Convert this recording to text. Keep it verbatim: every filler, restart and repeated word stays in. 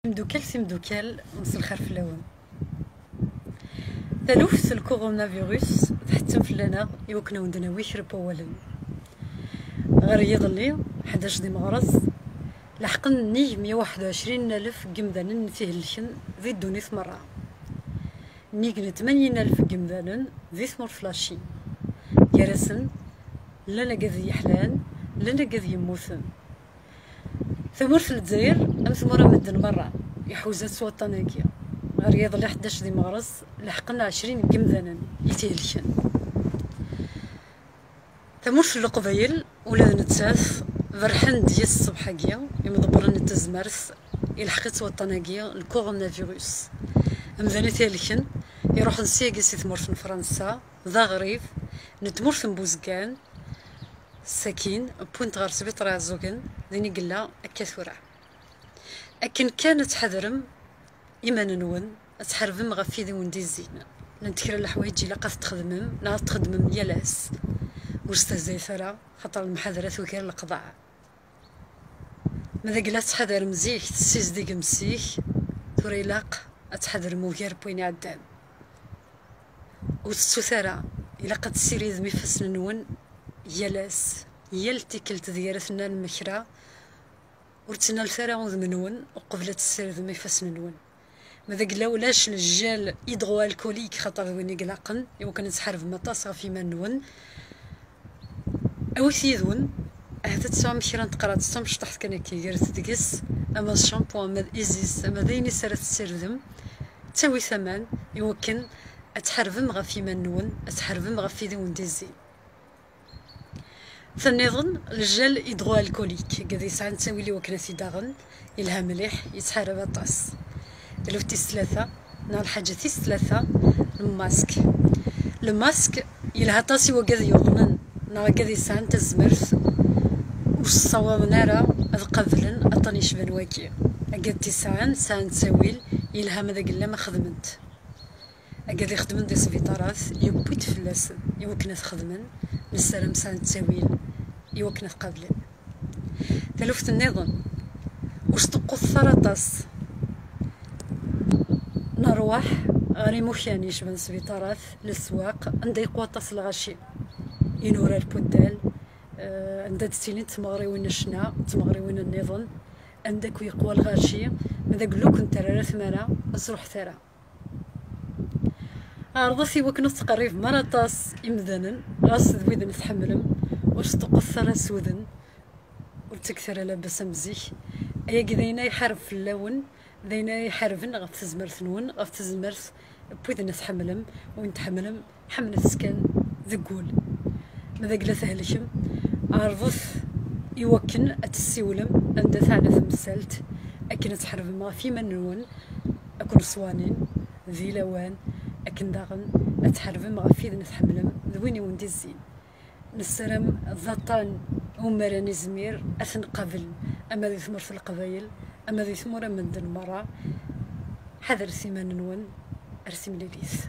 Imdukkal, timdukkal, mselxir fell-awen. Taluft n lkurunavirus tḥettem fell-aneɣ i wakken ad wen-d-nawi kra n wawalen. Ɣer yiḍelli, ḥdac di meɣres, leḥqen nnig meyya u waḥed u ɛecrin alef n yimdanen i t-ihelken di ddunit merra. Nnig n tmanyin alef n yimdanen di tmurt n la Chine. Gar-asen, llan agad yeḥlan, llan agad yemmuten. Tamurt n Lezzayer, am tmura medden merra, iḥuza-tt waṭṭan-agi. Ɣer yiḍelli ḥdac di meɣres, leḥqen ɛecrin n yimdanen i t-ihelken. Tamurt n Leqbayel, ula d nettat, berrḥen-d yis ṣṣbeḥ-agi imḍebbren n tezmert, ilḥeq-itt waṭṭan-agi n lkurunavirus. Amdan i t-ihelken, iruḥen syagi si tmurt n Fransa, d aɣrib n tmurt n Buzgan, sakin, wwin-t ɣer sbiṭar Iɛeẓẓugen, din i yella akka tura. Akken kan ad tḥadrem iman-nwen, ad tḥarbem ɣef wid i wen-d-izzin. Llant kra n leḥwayeǧ ilaq ad t-txedmem, neɣ ad t-txedmem yal ass. Ur stehzayet ara, xaṭer lemḥadra tugar leqḍeɛ. Ma d agla tettḥadarem zik, tessizdigem zik, tura ilaq ad tḥadrem ugar n wayen iɛeddan. Ur tettut ara, ilaq ad tessiridem ifassen-nwen yal ass, yal tikkelt deg ara tennalem kra, ur ttnalet ara udem-nwen uqbel ad tessiridem ifassen-nwen. Ma d agla ulac le gel hydroalcoolique, xaṭer d win i ilaqen i wakken ad tḥarbem aṭas ɣef yiman-nwen. Awit yid-wen, ahat ad tesɛum kra n teqraɛt d tamecṭaḥt kan akka, gret deg-s, ama d shampoing, ama d izis, ama d ayen is ara tessirdem. Ttawit aman i wakken ad tḥarbem ɣef yiman-nwen, ad tḥarbem ɣef wid i wen-d-izzin. Ta nniḍen, le gel hydroalcoolique, agad yesɛan ttawil i wakken ad t-id-aɣen, yelha mliḥ, yettḥarab aṭas. Taluft tis tlata, neɣ lḥaǧa tis tlata, lmask. Lmask yelha aṭas i wagad yuḍnen, neɣ agad yesɛan tazmert ur ssawaḍen ara ad qablen aṭṭan yecban wagi. Agad t-isɛan, sɛan ttawil, yelha ma d agella ma xedmen-t. Agad ixedmen di sbiṭarat, yewwi-d fell-asen i wakken ad xedmen, nessaram sɛan ttawil i wakken ad qablen. Taluft nniḍen, ur sṭuqqutet ara aṭas. Nerwaḥ ɣer imukan yecban sbiṭarat, leswaq, anda yeqwa aṭas lɣaci, inurar n waddal, eh, anda d-ttilint tmeɣriwin n ccna, tmeɣriwin nniḍen, anda akk yeqwa lɣaci, ma d agelluk n terra ara tmara, ad truḥet ara. Ɛerḍet i wakken ur tettqerribem ara aṭas imdanen, ɣas d widen i tḥemmlem, ur sṭuqqutet ara s wuden, ur ttaket ara labas am zik. Ayagi d ayen ay iḥareb fell-awen, d ayen ay iḥarben ɣef tezmert-nwen, ɣef tezmert n widen i tḥemmlem, win tḥemmlem, ḥemmlet-t kan deg wul. Ma d agla thelkem, ɛerḍet i wakken ad tessiwlem anda teɛna temsalt, akken ad tḥarbem ɣef yiman-nwen, ad ken-ṣwanin di lawan, akken daɣen ad tḥarbem ɣef widen tḥemmlem d win i wen-d-izzin. Nessaram d aṭṭan umi ara nizmir ad t-nqabel, ama di tmurt n Leqbayel, ama di tmura medden merra. Ḥadret iman-nwen, ar timlilit.